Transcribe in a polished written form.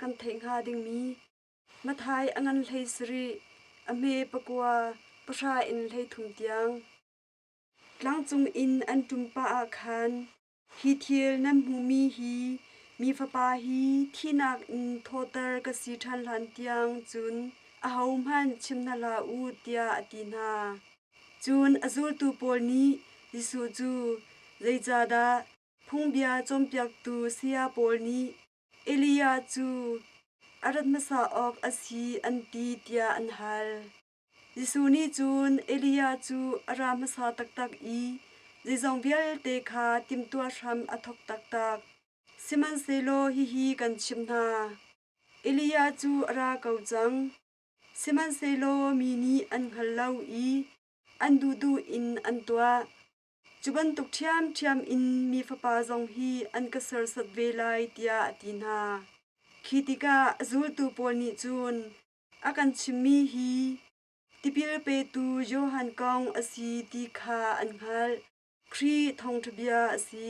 kan theih hnga dingmi Matthai a ngan 17, a hme pakua, pahra in 13 tiang. Tlangcung in an ṭum pah ah khan hi thil nan hmuhmi hi mi Fapa hi thihnak in thawhter ka si ṭhan hlan tiang cun ahohmanh chim hna hlah u tiah a ti hna. Cun a zultu pawl nih Jesuh cu, Zeicahdah phungbia cawnpiaktu saya pawl nih Elijah cu a rat hmasa awk a si an ti tiah an hal. Jesuh nih cun Elijah cu a ra hmasa taktak i zeizong vialte kha timhtuah hram a thawk taktak. Sihmanhsehlaw hihi kan chimh hna: Elijah cu a ra ko cang, sihmanhsehlaw mi nih an hngal lo i an duhduh in an tuah. Cu bantuk ṭhiamṭhiam in Mi Fapa zong hi an ka serhsat ve lai, tiah a ti hna. Khi tikah a zultu pawl nih cun a kan chimmi hi tipil petu Johan kong a si ti kha an hngalh. Khrih thawngṭha bia a si.